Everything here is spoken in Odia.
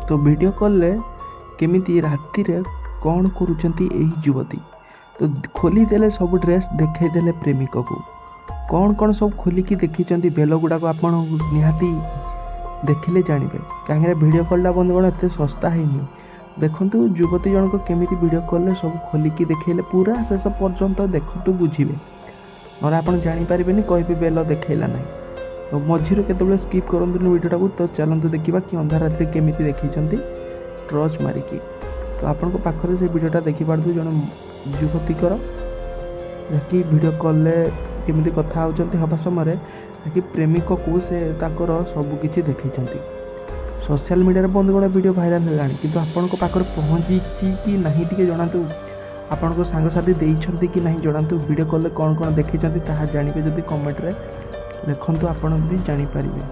ତ ଭିଡ଼ିଓ କଲ୍ରେ କେମିତି ରାତିରେ କ'ଣ କରୁଛନ୍ତି ଏହି ଯୁବତୀ? ତ ଖୋଲିଦେଲେ ସବୁ ଡ୍ରେସ୍, ଦେଖାଇଦେଲେ ପ୍ରେମିକକୁ। କ'ଣ କ'ଣ ସବୁ ଖୋଲିକି ଦେଖିଛନ୍ତି ବେଲ ଗୁଡ଼ାକ, ଆପଣ ନିହାତି ଦେଖିଲେ ଜାଣିବେ, କାହିଁକିନା ଭିଡ଼ିଓ କଲ୍ଟା ବନ୍ଧୁଗଣ ଏତେ ଶସ୍ତା ହେଇନି। ଦେଖନ୍ତୁ ଯୁବତୀ ଜଣକ କେମିତି ଭିଡ଼ିଓ କଲ୍ରେ ସବୁ ଖୋଲିକି ଦେଖେଇଲେ। ପୁରା ଶେଷ ପର୍ଯ୍ୟନ୍ତ ଦେଖନ୍ତୁ, ବୁଝିବେ, ନହେଲେ ଆପଣ ଜାଣିପାରିବେନି, କହିବେ ବେଲ ଦେଖେଇଲା ନାହିଁ। ତ ମଝିରୁ କେତେବେଳେ ସ୍କିପ୍ କରନ୍ତୁନି ଭିଡ଼ିଓଟାକୁ। ତ ଚାଲନ୍ତୁ ଦେଖିବା କି ଅନ୍ଧାର ରାତିରେ କେମିତି ଦେଖେଇଛନ୍ତି ଟର୍ଚ୍ଚ ମାରିକି। ତ ଆପଣଙ୍କ ପାଖରେ ସେ ଭିଡ଼ିଓଟା ଦେଖିପାରୁଥିବେ, ଜଣେ ଯୁବତୀଙ୍କର, ଯାହାକି ଭିଡ଼ିଓ କଲ୍ରେ କେମିତି କଥା ହେଉଛନ୍ତି ହେବା ସମୟରେ, ଯାହାକି ପ୍ରେମିକକୁ ସେ ତାଙ୍କର ସବୁକିଛି ଦେଖେଇଛନ୍ତି। ସୋସିଆଲ ମିଡ଼ିଆରେ ବନ୍ଧୁଗଣ ଭିଡ଼ିଓ ଭାଇରାଲ୍ ହେଲାଣି, କିନ୍ତୁ ଆପଣଙ୍କ ପାଖରେ ପହଞ୍ଚିଛି କି ନାହିଁ ଟିକେ ଜଣାନ୍ତୁ। ଆପଣଙ୍କ ସାଙ୍ଗସାଥି ଦେଇଛନ୍ତି କି ନାହିଁ ଜଣାନ୍ତୁ। ଭିଡ଼ିଓ କଲ୍ରେ କ'ଣ କ'ଣ ଦେଖେଇଛନ୍ତି ତାହା ଜାଣିବେ ଯଦି କମେଣ୍ଟରେ ଲେଖନ୍ତୁ, ଆପଣ ବି ଜାଣିପାରିବେ।